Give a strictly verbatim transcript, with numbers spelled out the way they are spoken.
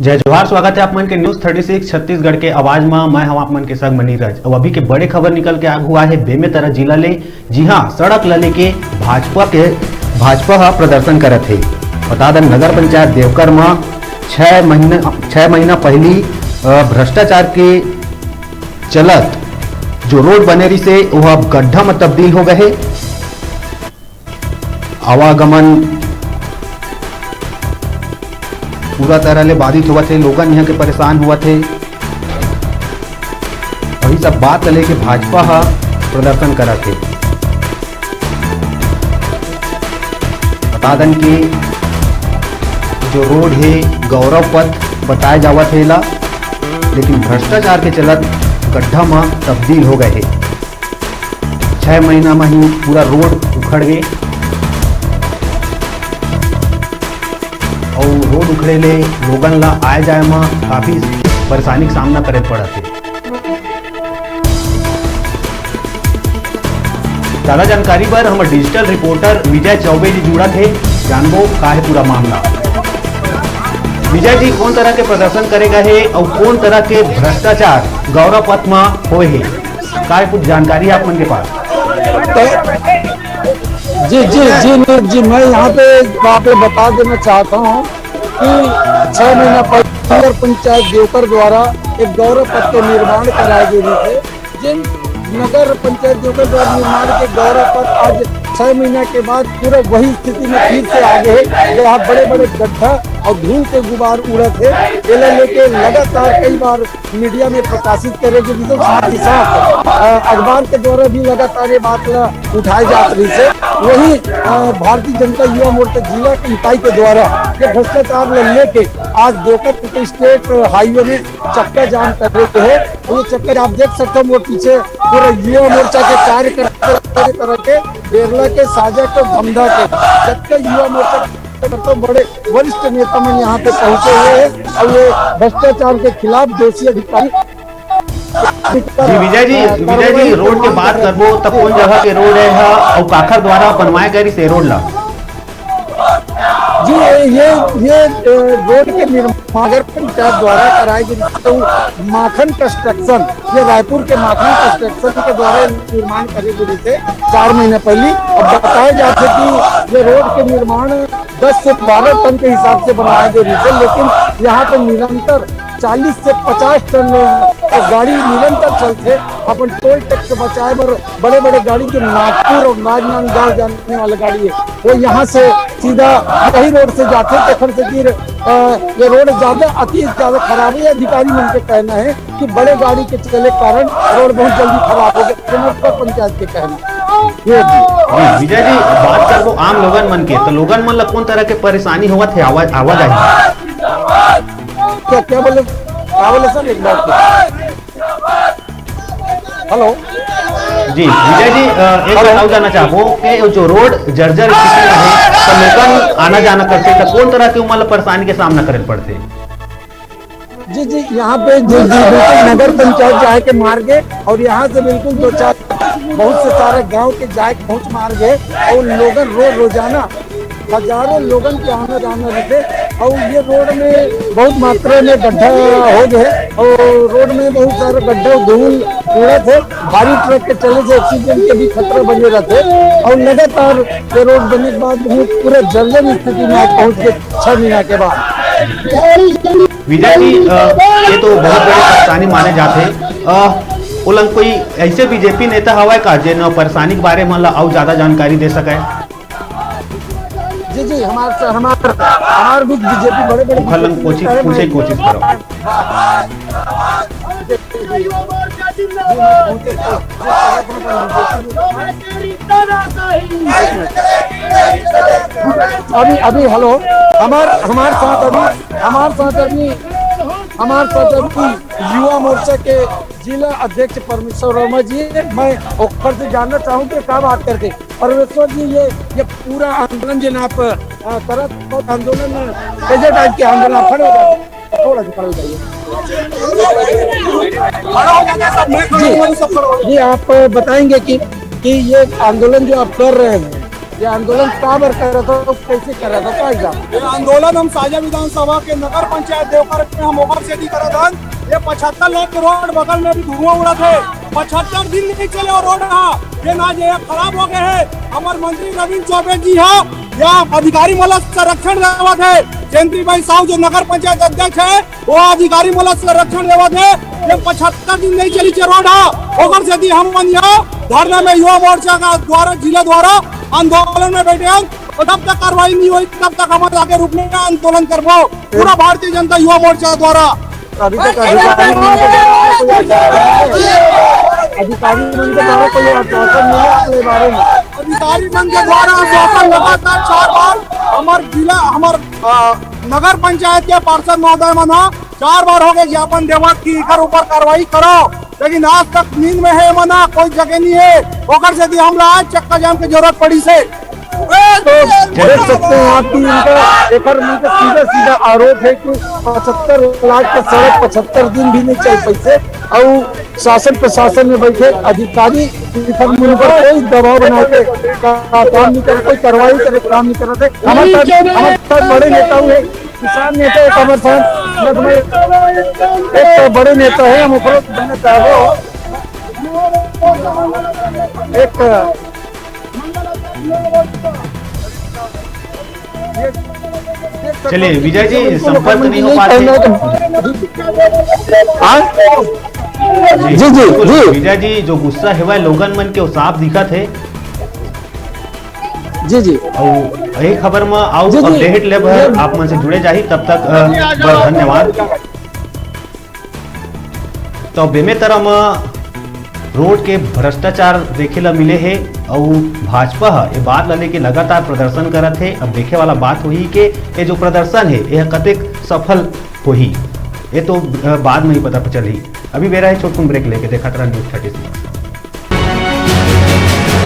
जय जोहार, स्वागत है आप मन के News thirty six छत्तीसगढ़ के आवाज म। मैं हूं आप मन के संग मनीरज। अब अभी के बड़े खबर निकल के आगू आए हे बेमेतरा जिला ले। जी हां, सड़क ल लेके भाजपा के, भाजपा ह प्रदर्शन करत हे। बता दन, नगर पंचायत देवकर म छह महीना, छह महीना पहिली, अ, भ्रष्टाचार के चलत जो रोड बने रिसे, वो अब गड्ढा म तब्दील हो गए हे। आवागमन पूरा तरह ले बाधित होवत हे, लोगन इहां के परेशान होवत हे। वही सब बात ल लेके भाजपा ह प्रदर्शन करत हे। बता दन कि जो रोड हे, गौरव पथ बताए जावत हे एला, लेकिन भ्रष्टाचार के चलत गड्ढा म तब्दील हो गए हे। छह महीना म ही पूरा रोड उखड़ गे। अउ रोड उखड़े ले लोगन ला आए जाए म काफी परेशानी के सामना करे पड़त हे। ज्यादा जानकारी बर हमर digital reporter विजय चौबे जी जुड़त हे, जानबो का हे पूरा मामला। विजय जी, कौन तरह के प्रदर्शन करे गए हे अउ कौन तरह के भ्रष्टाचार गौरव पथ म होए हे, का हे कुछ जानकारी हे आप मन के पास? तो जी, जी, जी, नीरज जी, मैं यहाँ पे आप लोग बता देना चाहता हूँ कि छह महीना पहले नगर पंचायत देवकर द्वारा एक गौरव पथ के निर्माण कराए गए थे, जिन नगर पंचायत देवकर द्वारा निर्माण के गौरव पथ आज छह महीना के बाद पूरा वही स्थिति में फिर से आ गए हैं, जहाँ बड़े-बड़े गड्ढा और धूल के गुबार उड़त हे। एला लेके लगातार कई बार मीडिया में प्रकाशित करे के भी, तो साथ ही साथ, अ, अखबार के द्वारा भी लगातार ये बात ला उठाए जात रहिस हे। वही, अ, भारतीय जनता युवा मोर्चा जिला इकाई के द्वारा ये भ्रष्टाचार ला लेके आज देवकर स्टेट हाईवे में चक्का जाम करे के हे। तो ये चक्का आप देख सकते हो, वो पीछे पूरा युवा मोर्चा के कार्यकर्ता तरह के बेरला के साजा के धमधा के जतके युवा मोर्चा के तो बड़े वरिष्ठ नेता मन यहाँ पे पहुंचे हुए हैं और ये भ्रष्टाचार के खिलाफ दोषी अधिकारी जी विजय जी, विजय जी, रोड के बात करबो त कौन जगह के रोड हे ह, अउ काखर द्वारा बनवाए गए से रोड ला? जी, ये, ये, ये, अ, रोड के निर्माण नगर पंचायत द्वारा कराए गए, तो माखन कंस्ट्रक्शन, ये रायपुर के माखन कंस्ट्रक्शन के द्वारा निर्माण करे गए थे चार महीने पहले। अब बताए जाते कि ये रोड के निर्माण दस से बारह टन के हिसाब से बनाए गए थे, लेकिन यहाँ पर निरंतर चालीस से पचास टन गाड़ी निरंतर चलथे। अपन टोल टैक्स बचाए बर बड़े-बड़े गाड़ी जो नागपुर और राजनांदगांव जाने वाले गाड़ी है, वो यहाँ से सीधा यही रोड से जाथे। तेखर से फिर, अ, ये रोड ज्यादा, अति ज्यादा खराब है। अधिकारी मन के कहना है कि बड़े गाड़ी के चले कारण रोड बहुत जल्दी खराब हो गया, नगर पंचायत के कहना। ये जी। जी, विजय जी, बात करबो आम लोगन मन के, तो लोगन मन ला कौन तरह के परेशानी होवत हे आवा-, आवाजाही? क्या, क्या बोले, क्या बोले सर, एक बार फिर? हेलो। जी, विजय जी, अ, एक हेलो। बात अउ जानना चाहबो कि जो रोड जर्जर स्थिति में हे, तो लोगन आना जाना करथे, तो कौन तरह के उमन ला परेशानी के सामना करे पड़थे? जी, जी, यहाँ पे जो, जो बिल्कुल नगर पंचायत जाए के मार्ग है और यहाँ से बिल्कुल दो चार, बहुत से सारे गांव के जाए के पहुँच मार्ग है और लोगन रोज रोजाना हजारों लोगन के आना जाना रहथे और ये रोड में बहुत मात्रा में गड्ढा हो गए और रोड में बहुत सारा गड्ढा धूल उड़त हे। भारी ट्रक के चले से एक्सीडेंट के भी खतरा बने रहथे और लगातार ये रोड बने के बाद बहुत पूरा जर्जर स्थिति में आज पहुंच गए छह महीना के बाद। विजय जी, अ, ये तो बहुत बड़ी परेशानी माने जाथे। अ, ओला कोई ऐसे बीजेपी नेता हवय का, जेन परेशानी के बारे में ला अउ ज्यादा जानकारी दे सके? जी, जी, हमार से, हमार, हमार भी बीजेपी बड़े, बड़े ओखर लंग बीजेपी कोशिश, नेता है, पूछे मैं कोशिश करो। अभी, अभी, हेलो, हमार, हमार साथ अभी, हमार साथ अभी, हमार साथ अभी युवा मोर्चा के जिला अध्यक्ष परमेश्वर वर्मा जी, मैं ओखर से जानना चाहूँ कि का बात करके परमेश्वर जी, ये, ये पूरा आंदोलन जो आप, अ, करत हो, आंदोलन कैसे टाइप के आंदोलन, आप खड़े हो जाओ, थोड़ा सा खड़े हो जाइए। जी, जी, आप बताएंगे कि, कि ये आंदोलन जो आप कर रहे हैं, ये आंदोलन काबर करत हो, कैसे करत हो, का हिसाब? ये आंदोलन हम साजा विधानसभा के नगर पंचायत देवकर में हम ओकर सेती करत हन। ये पचहत्तर लाख के रोड बगल में भी धुआं उड़त हे, पचहत्तर दिन नहीं चले वो रोड हा। ये ना जे खराब हो गए हे। हमर मंत्री रविंद्र चौबे जी हा या अधिकारी मन ला संरक्षण देवत हे। जयंती बाई साहू जो नगर पंचायत अध्यक्ष हे, वो अधिकारी मन ला संरक्षण देवत हे। ये पचहत्तर दिन नहीं चली चे रोड हा, ओकर सेती हमन यहाँ धरना में युवा मोर्चा का द्वारा, जिला द्वारा आंदोलन में बैठे हैं। और जब तक कार्रवाई नहीं होई, तब तक हम आगे रुकने का आंदोलन करबो, पूरा भारतीय जनता युवा मोर्चा द्वारा। अभी तक अधिकारी मन के द्वारा कोई आश्वासन नहीं है। अधिकारी मन के द्वारा कोई आश्वासन नहीं है अपने बारे में। अधिकारी मन के द्वारा आश्वासन लगातार चार बार हमर जिला, हमर, अ, नगर पंचायत के पार्षद महोदय मन ह चार बार हो गए ज्ञापन देवत कि एकर ऊपर कार्रवाई करो, लेकिन आज तक नींद में है मन ह, कोई जगह नहीं है। ओकर सेती हमला आज चक्का जाम के जरूरत पड़ी से। तो देख सकते हैं आप कि इनका, एकर मन के सीधा सीधा आरोप है कि पचहत्तर लाख का सड़क पचहत्तर दिन भी नहीं चल पैसे, और शासन प्रशासन में बैठे अधिकारी इनकर मन पर कोई दबाव बना के का-, काम नहीं करे, कोई कार्रवाई करे, काम नहीं करते। हमारे साथ, हमारे साथ बड़े नेता हुए, किसान नेता एक हमारे साथ, मैं तुम्हें एक बड़े नेता है, हम ऊपर देना चाह रहे हो। एक चलिए विजय जी, संपर्क नहीं हो पाते। हाँ? जी, जी, जी। विजय जी, जो गुस्सा हेवय लोगन मन के, वो साफ दिखत हे। जी, जी। अउ ये खबर में आउ जी, जी। अपडेट ले बर आप मन से जुड़े जाही, तब तक, अ, बर धन्यवाद। तो बेमेतरा म रोड के भ्रष्टाचार देखे ला मिले हे, अउ भाजपा ह ये बात ला लेके लगातार प्रदर्शन करत हे। अब देखे वाला बात होही के ये जो प्रदर्शन हे, ये कतेक सफल होही, ये तो, अ, बाद में ही पता चलही। अभी बेरा है छोटकुन ब्रेक लेके, देखत रहा न्यूज़ थर्टी सिक्स।